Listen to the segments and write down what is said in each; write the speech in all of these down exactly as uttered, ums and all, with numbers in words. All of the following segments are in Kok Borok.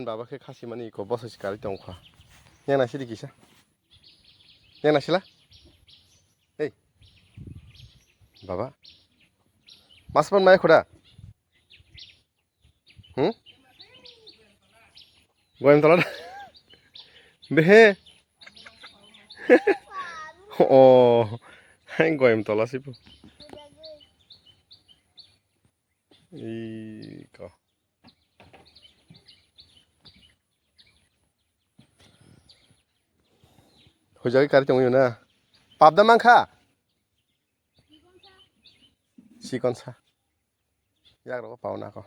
Baba khe khasi mani ko bosa si kari tong kha. Yang nasi di kisa. Yang nasi la. Hey. Baba. Mas pan mai khoda. Hmm? Goyam tola. Behe. Oh. Goyam tola sipu. Iko. Hujai kari tongyo na. Pabda mangkha. Sikon sa. Yak rok pauna ko.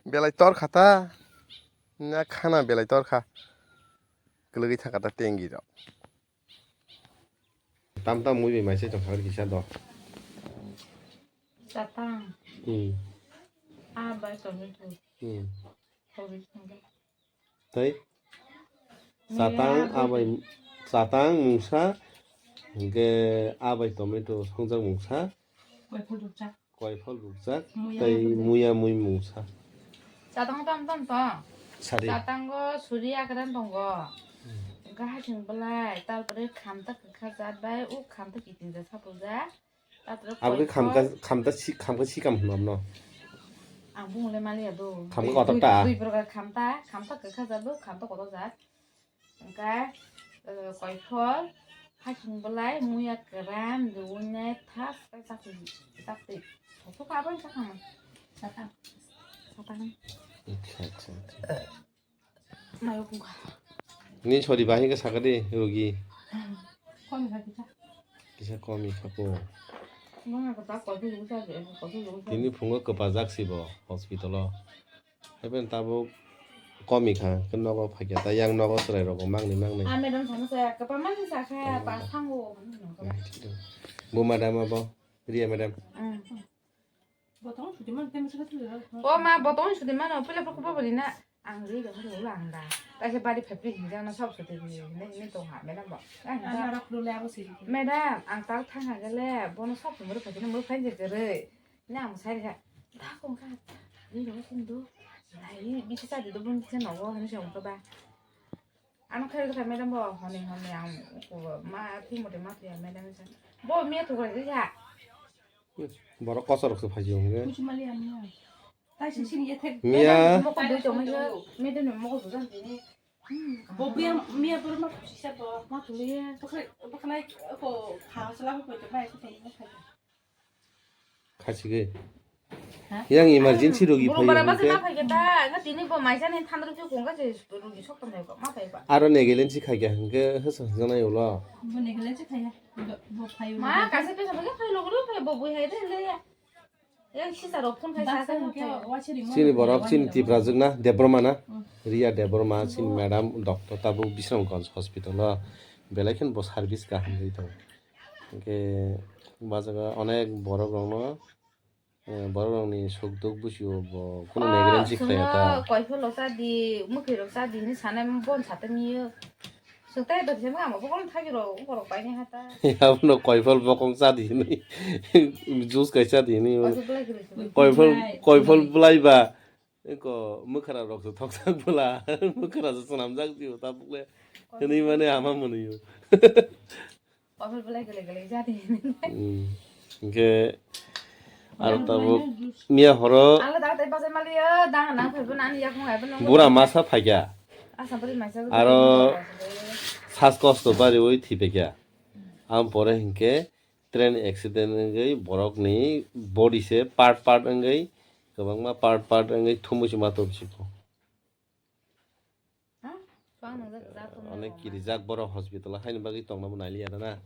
Belai tor kha ta. Na khana belai tor kha. Kwlwgwi thaka ta tengi rok. Tam tam mui bai mai se tong kha kisa do. Chatang. Hmm. Ah, bai tomato. Hmm. Kobi sangga. Tei? Satang abai, satang mungsa, hingke abai tomato songjak mungsa, koiphol rukjak, tei muya mui mungsa. Satang tam tam to. Sari. Satango suri akran tongo. Hingke hasing belai, tarpore khamta kwkha jat bai, o khamta kiting jat sapujak. Abo khe khamka, khamta si, khamka sikam hwnwi no. Ang bumung le maliya do. Khamka kotor ta. Dui, dui prokar khamta, khamta kwkha jat do, khamta kotor jat. Hingkhe, eh, koiphol, hasing belai, muya kwran, duwinai, thas, tei chakri, chakri. Kotor ka abo sakha. Sakha. Sakha. Acha, acha, acha. Ni sori bahai khe sakha de, rugi. Komi kha kisa. Kisa komi kha po. Tini phungo kwpajak si bo hospital o. Haiphano tabuk komi kha, khe nogo phaikha ta, yang nogo chwrai rok bo mangni mangni. Ah, madam, sama saya, kwpal mani sakha, ba thango. Bo madam abo, Riya madam. Botong sudi man temo saka tu. O ma, botong sudi mano, pula pula kupa bari na. Ang ri ga hori ulo ang da. Kaisa bari phepri hinjang na sab sudi hinjang na hinjang tong ha, madam bo. Ang da. Ana rok lule abo sidi. Madam, ang tar thang ha gele, bono sab sudi muru phai, muru phai je jere. Ni ang sai ga. Da kong ka. Ri ga kong do. Nai, bisi sa di do bun bisi nogo, hani sa ungka ba. Ano khairok kha madam bo hwnwi hwnwi ang ma thwi mode ma thwiya madam sa. Bo miya thukra kha. Borok kochor rok se phaji hwnwi. Kuchumali amiya. Tai sisini ethek. Miya. Mokol dui tongma yo. Madam ni mokol bujan tini. Bo biya miya bor ma sisa bo. Ma thuliya. Bokhlai bokhlai ko kha sala ko to bai ko to. Khachigwi. Ha? Yang emergency rogi. Buru phaio bara hwnkhe. Basa ma phaikhe ta, nga tini bo maisa ni thandro khe kongka se rogi sok tong phaikha, ma phaikha. Aro Nagaland si khaikha hwnkhe hwsa hwsa nai ulo. Bo Nagaland si khaiya. Bo, bo phaio. Ma, kaisa pesa phaikha, phai logo phai bo bui hai de le ya. Yang sisa rok phone khai sa sa phai. Chini borok, chini Tipra jwk na, Debbarma na. Hmm. Riya Debbarma, chini madam doctor tabuk Bisramganj hospital o. Belai khen bo service kaham ri tongo. Hwnkhe ba jaga onek borok rokno, eh, borok rokni suk duk buchio bo kunu neglect khlaiya ta. Koipholo cha di, mwkhwirok cha di hinwi sanai bon sate miyo. Swngtai dot se ma amo bokol thagi rok ukorok paini hata. Abono koiphol bokong cha di hinwi, juice kai cha di hinwi. Koiphol, koiphol bwlai ba. Eko mwkhra rok se thokjak bwla, mwkhra se swnamjak jio tabukle. Hinwi mane ama mwnwio. Koiphol bwlai gele gele jadi. Hmm. Hingke aro tabuk miya horo. Ang da tai bazar mali ya, dang nang phaibo nani yakung ai bono. Bura masa phaikya. Asa bari masa. Aro sas kosto bari oi thipekya. Am pore hingke train accident wngwi borokni body se part part wngwi kwbangma part part wngwi thumui se ma tobsiko. Onek kirijak borok hospital o haini bagwi tongna bo nailiya da na.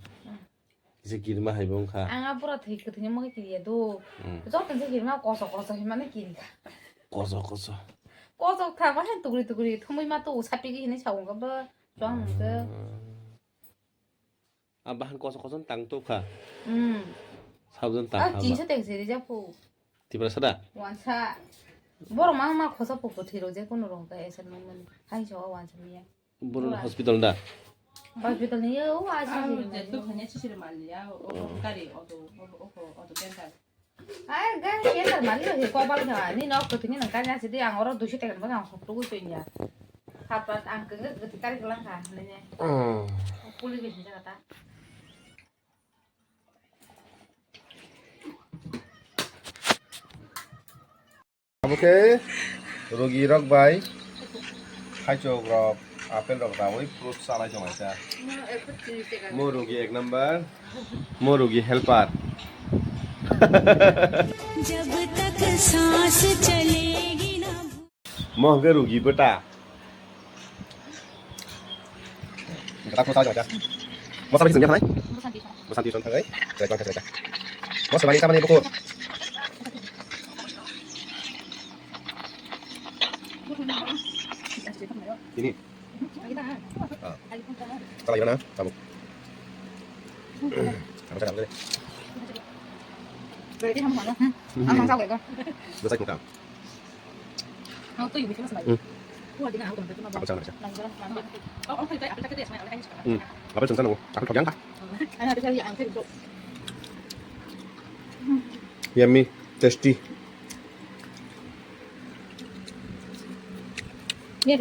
Kisa kirima hai bo wngkha. Ang a bura thwi kwthwini mokhe kiriya do. Hmm. Joto se kirima koso koso hinmani kirikha. Koso koso. Koso thangma hai tugri tugri thumui ma to sapigwi hinwi sa wngkha bo. Chwng wngkha. Hmm. A bahan koso koso tang tokha. Hmm. Sabjang tang. Ah, kha ba. Chinsa tengse rijak phu. Tiprasa da? Wansa. Borok ma ma khosa pukto thiro je kono rong ta esen man man. Hai so wansa miya. Borok hospital da? Hospital ni o a si. Ai, gan kenda mali he kobal kha. Ni nok kotini nang kanya sidi ang oro duiso taka bwsang hok tugu tuinya. Hat pat ang kengek gati kari kelang kha nene. Puli bisi jaga ta. Oke, rogi rok bai, khaichok rok, apple rok rawi fruit salai tong aisa. Mo rogi ek number, mo rogi helper. जब तक सांस चलेगी ना. Mo hwnkhe rogi bwta. Kata kota aja. Mo sampai sini halai? Mo sampai sini halai? Saya tuan saya. Mo sampai sama ni buku. Ini. Ah. Salah gimana? Tabuk. Apa saya tabuk tadi? Berarti kamu mana? Hmm. Apa saya tabuk? Dosa kita. Apple sana, Malaysia. Hmm. Apple sana, oh. Apple kau yang apa? Yummy, tasty. Hmm.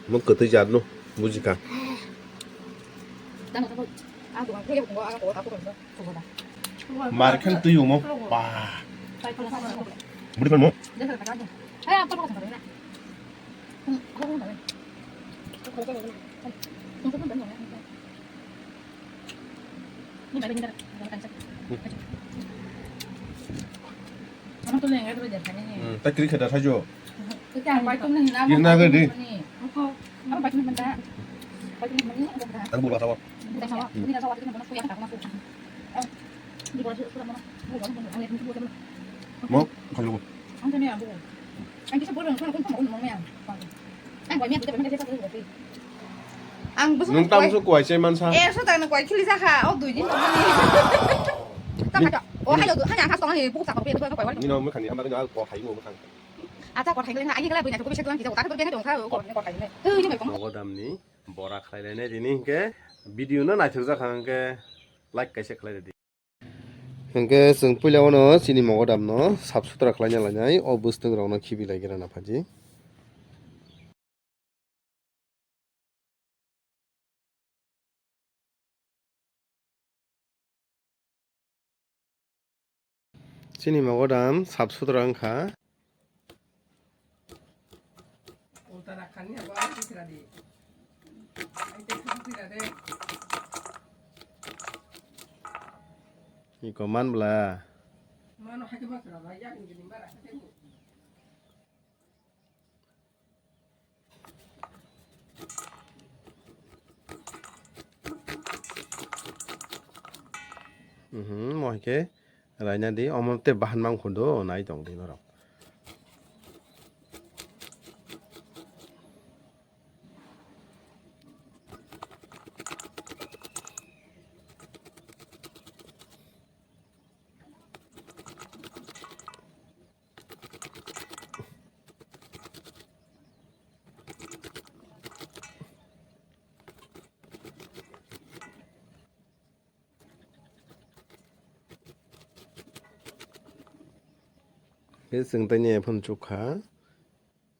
Mo kwtwi jat no bujikha. Mar khe twi omo. Ba. Budi phano. Hmm, ta kiri kheda sajo. Kiri na gadi. Ang bula sawa. Mo, khalo. Ang bwswk. Nwng tam su kwai chai mansa. Eh, so tang kwai khili jakha, o dui din tongmani. Tam kha. O hayo, hanya khas tong ani buk chak pe, ko kwai wal. Nino mo khani amba ko hai mo khang. Acha ko hai le na, ani kala bui na ko bisa tuan kita, ta ko bena dong kha, ko ko hai le. Hei, ni mai ko. Mogodam ni bora khlai le ne dini ke video no naithok jakha ke like kaisa khlai di. Hwnkhe chwng puila uano chini mogodamno sap sutra khlaina lainai, o bwswtwng rokno khibi lai gira na phaji. Chini mogodam sap sutra wngkha. Iko man bwla. Mhm, mo hai khe raina di, omo tei bahan mang khudu nai tong di norok. Khe chwng tei nini phone chukha,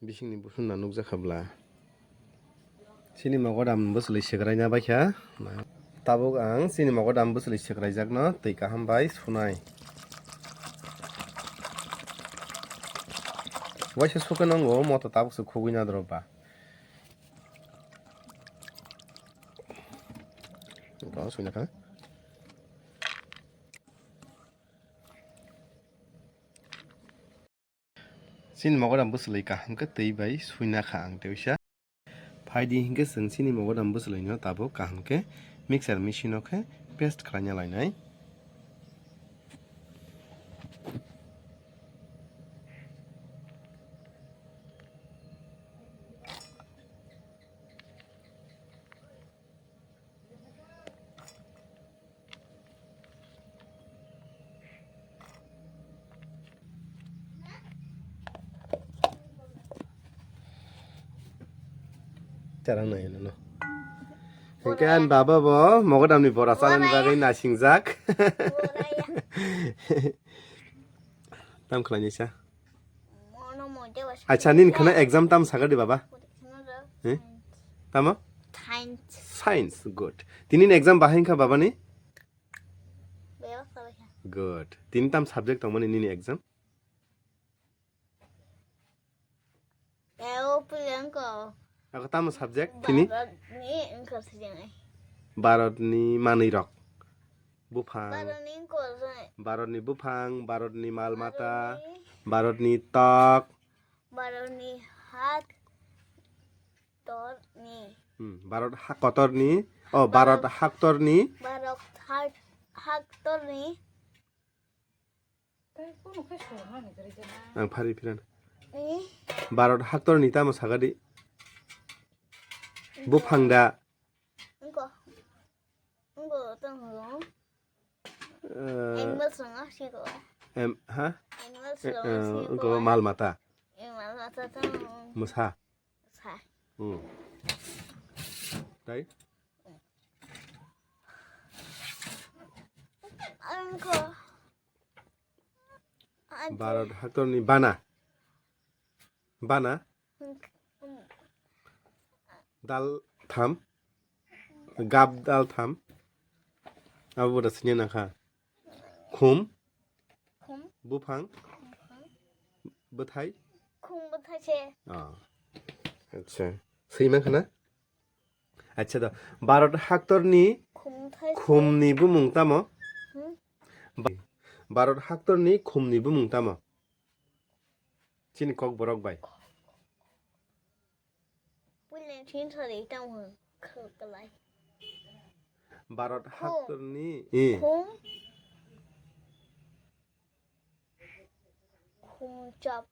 bisingni buphang no nukjakha bwla. Chini mogodam bwswlwi swkraina baikha. Tabuk ang chini mogodam bwswlwi swkraijakno twi kaham bai sunai. Waisa sukhe nango, moto tabukse khugwi nadro ba. Ito, suina kha. Chini mogodam bwswlwi kaham khe twi bai suina kha ang tei uisa. Phaidi hinkhe chwng chini mogodam bwswlwino tabuk kaham khe mixer machine o khe paste khlaina lainai. Charang nai no. Hingke an baba bo mogodam ni bora chalani bagwi nasingjak. Tam khlai nisa. Acha, nini khana exam tam sagar di baba? Eh? Tamo? Science. Science, good. Tini ni exam bahai wngkha baba ni? Good. Tini tam subject tongmani nini exam? Ako tamo subject tini? Bharat ni manwi rok. Buphang. Bharat ni buphang, Bharat ni mal mata, Bharat ni tok. Bharat ni hak tor ni. Hmm, Bharat hak kotor ni. Oh, Bharat hak tor ni. Bharat hak, hak tor ni. Ang phari phiran. Eh? Bharat haktor ni tamo sagadi. Buphang da. Engko. Engko tong ho. Eh, animals rong asiko. Em, ha? Animals rong asiko. Engko mal mata. Eh, mal mata tong. Musa. Sa. Hmm. Tai? Engko. Bharat haktor ni bana. Bana. Dal tham. Gap dal tham. Abo da sini nakha. Khum. Khum. Buphang. Buphang. Bwthai. Khum bwthai se. Ah. Acha. Swi man khana? Acha da. Bharat haktor ni khum thai se. Khum ni bumung tamo? Hmm? Ba-, Bharat haktor ni khum ni bumung tamo? Chini kok borok bai. Puila chin sari tamo khwlai. Bharat haktor ni, eh. Khum. Khum chop.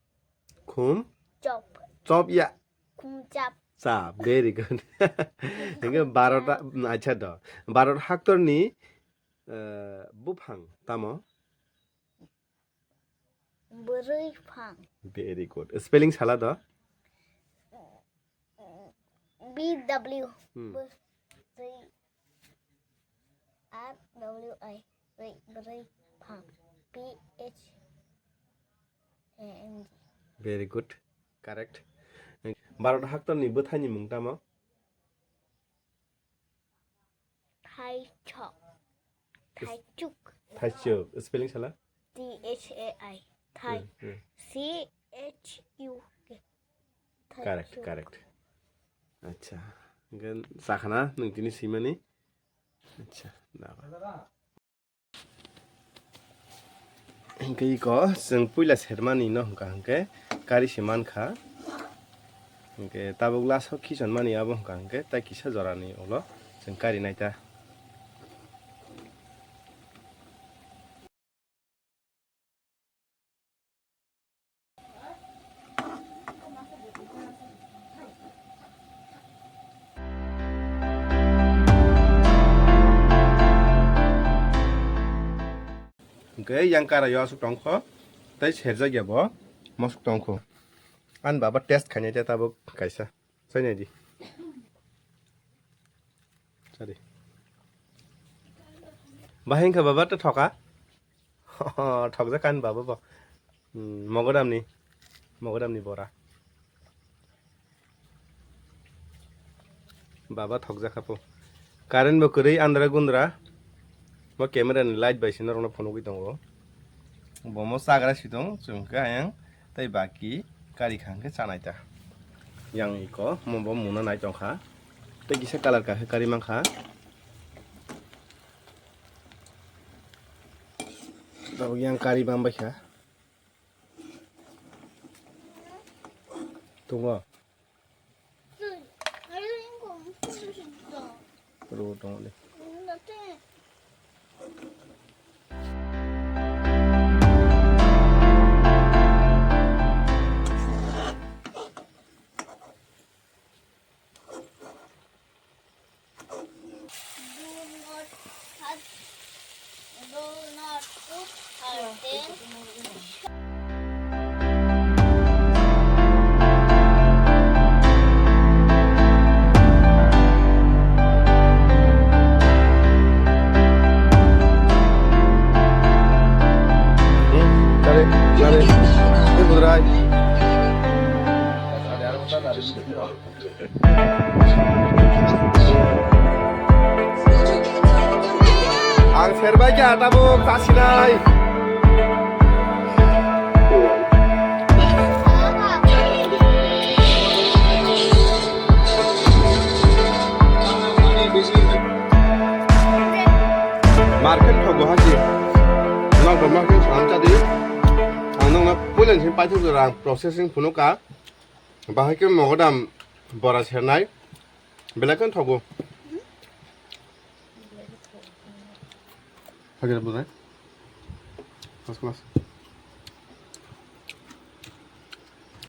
Khum? Chop. Chop ya. Khum chop. Cha, very good. Hingke Bharat, acha do. Bharat haktor ni, eh, buphang tamo? Bwrwi phang. Very good. Spelling sala do? B W. Hmm. Bwrwi. R W I. Bwrwi, bwrwi phang. P H A N G. Very good. Correct. Bharat haktor ni bwthai ni mung tamo? Thaichok. Thaichuk. Thaichuk. Spelling sala? T H A I. Thai. Hmm, hmm. C H U K. Correct, thaichuk. Correct. Acha. Gan sakhana nung tini simani. Acha. Hinkhe iko chwng puila sermani no hwnkha hinkhe kari se mankha. Hinkhe tabuk last o khichonmani abo hwnkha hinkhe tai kisa jorani ulo chwng kari naita. Hwnkhe yang kara yo aswk tongkho, tei serjak ya bo mosok tongkho. Ani baba test khainai tei tabuk kaisa. Chainai di. Chadi. Bahai wngkha baba, ta thoka? Thokjak ani baba bo. Hmm, mogodamni. Mogodamni bora. Baba thokjak kha po. Current bo kwrwi andra gundra. Bo camera ni light bai se norokno phunugwi tongo. Bomo chagra si tong, chwng khe ayang tei baki kari kha hwnkhe chanai ta. Yang iko mo bo muna nai tong kha. Tei kisa colour kha khe kari man kha. Tabuk yang kari bam bai kha. Tongo. Ro tongo le. Do not touch, do not put her there. Nani? Tei budrai. Ang serbai kha tabuk chasinai. Market thogo haki. Nokdom nokdom sam chadi. Ang nokno pulen sin paithak rang processing phunukha. Bahai khe mogodam bora sernai. Belai khe thogo. Hagere budai. First class.